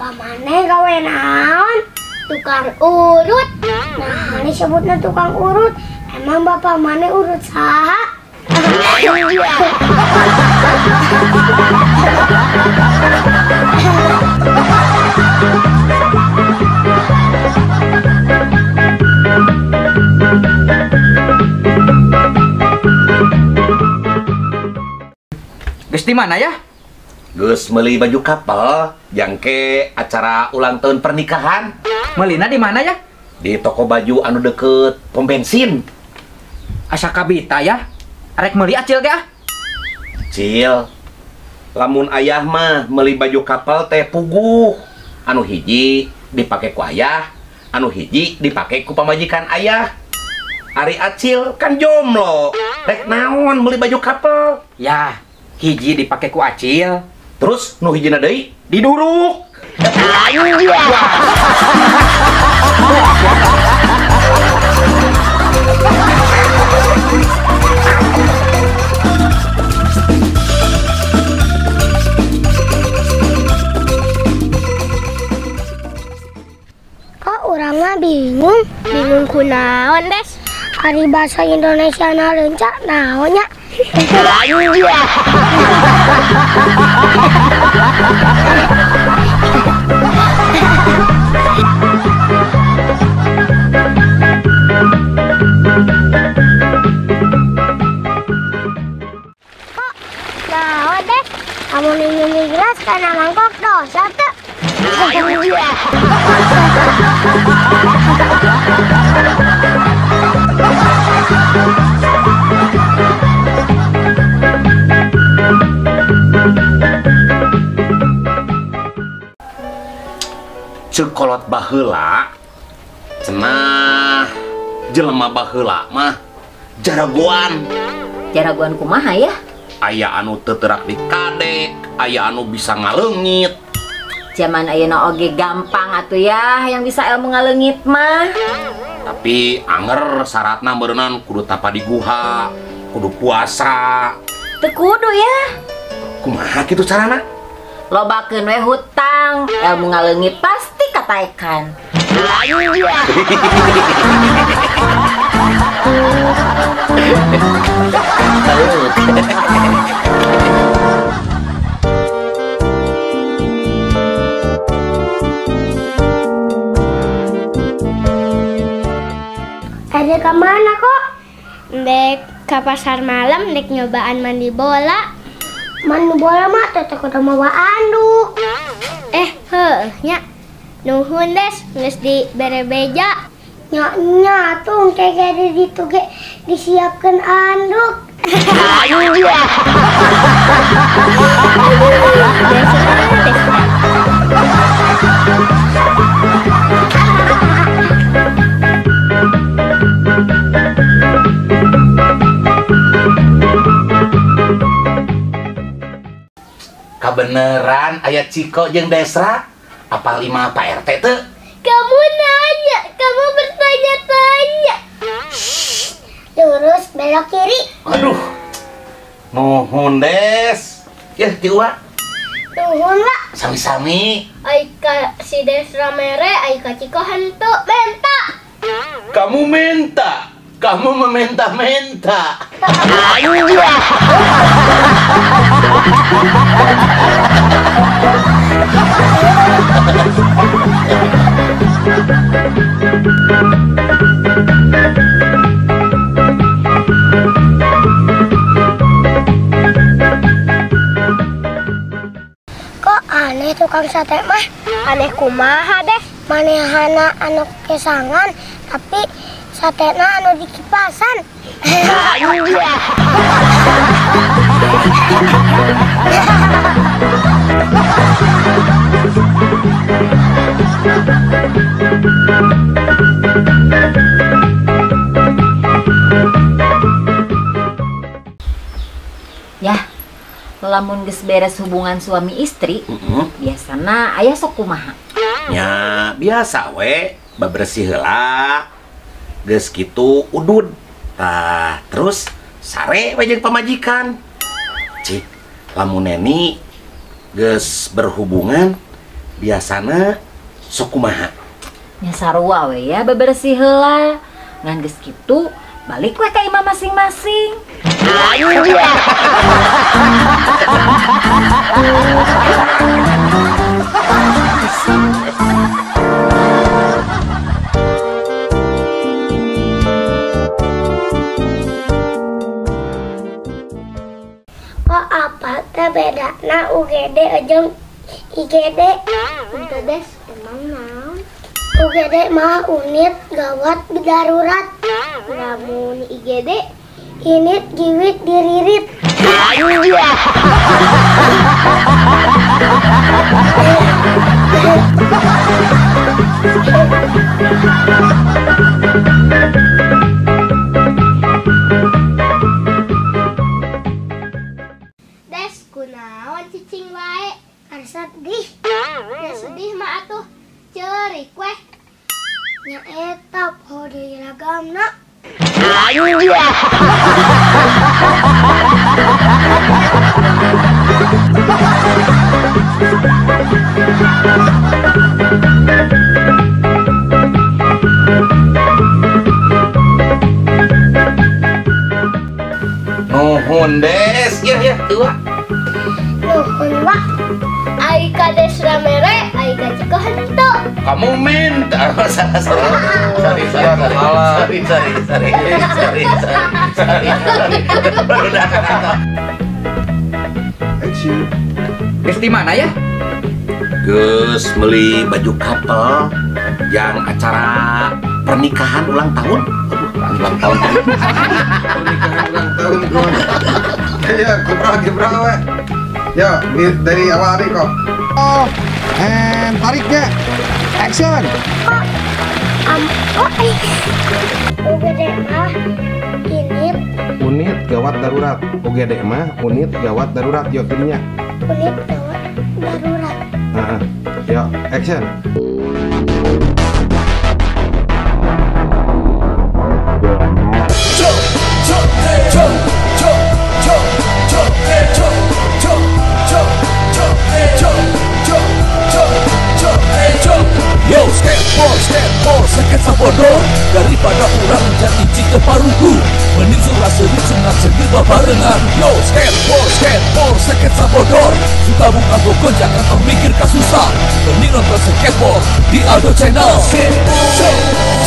Bapak maneh gawe naon? Tukang urut. Nah, ini sebutnya tukang urut. Emang bapak maneh urut saha? Geus di mana ya? Geus meuli baju kapal jangke acara ulang tahun pernikahan. Melina di mana ya? Di toko baju anu deket pom bensin. Asa kabita ya? Arek meuli acil ge ah? Cil, lamun ayah mah meuli baju kapal teh puguh. Anu hiji dipake ku ayah, anu hiji dipake ku pamajikan ayah. Ari acil kan jomblo. Rek naon meuli baju kapal? Ya, hiji dipake ku acil, terus nu hijina deui diduruk. Kok urangna bingung? Bingung kunaon, Des? Ari bahasa Indonesia na leunca naon nya? Kok naon, Des? Kamu minum gelas karena mangkok dosa tuh. Ceuk kolot baheula cenah jelema baheula mah jaragoan. Jaragoan kumaha ya? Aya anu teu teurak di kadek, aya anu bisa ngaleungit. Zaman ayeuna oge gampang atuh ya yang bisa ilmu ngaleungit mah. Tapi anger syaratna meureunnan kudu tapa di guha, kudu puasa. Teu kudu ya. Kumaha kitu carana? Lobakeun we hutang, ilmu ngaleungit pasti kataekan. Ada ke mana kok? Dek ke pasar malam, dek nyobaan mandi bola. Mandi bola mah teteh kudu mawa anduk. Heuh nya. Nuhun Des, geus dibere beja. Nya nya tuh kayak di ditu ge disiapkeun anduk. Kabeneran aya Ciko jeung Desra apal imah Pak RT teu? Kamu nanya, kamu bertanya-tanya. Lurus belok kiri. Aduh. Nuhun Des. Yeuh ti Uwa. Nuhun lah. Sami-sami. Ai ka si Desra mere, ai ka Ciko henteu menta. Kamu minta. Kamu meminta-minta. Kok aneh tukang sate mah? Aneh kumaha deh. Manehana anu kesangan tapi satena anu dikipasan. Ya, lamun geus beres hubungan suami istri, biasana aya sok kumaha? Ya, biasa we, bebersih heula. Geus kitu udud. Tah, terus sare we jeung pamajikan. Cik, lamun Neni geus berhubungan Biasana sok kumaha? Nya sarua we ya bebersih heula. Ngan geus kitu balik we ka imah masing-masing. Kok apa teh bedana UGD jeung IGD? Henteu Des, emang naon? UGD mah unit gawat darurat. Lamun IGD init giwit diririt. Des, kunaon cicing wae? Karena sedih. Ya sedih mah atuh ceurik weh. Nya eta poho deui ragamna. Nuhun Des, ya ya tua. Nuhun wah. Ai ka Des ramere, ai ka Ciko henteu. Kamu minta sorry sorry sorry sorry sorry sorry sorry sorry. Action. Geus di mana ya? Geus meuli baju couple yang acara pernikahan ulang tahun. Aduh, ulang tahun. Pernikahan ulang tahun gua. Ya, gebra we. Ya, dari awal nih kok. Oh, and tariknya. Action. UGD mah unit. Unit gawat darurat. UGD mah unit gawat darurat. Yuk jadinya. Unit gawat darurat. Heeh. Yuk, action. Yo, skateboard, skateboard, seket sabodor. Daripada urang jadi cita parugu, mending surah seri sunat seri babarengan. Yo, skateboard, skateboard, seket sabodor. Suka buka bokon, jangan kau mikir kasusah. Mending nonton skateboard di Aldo Channel. Skateboard.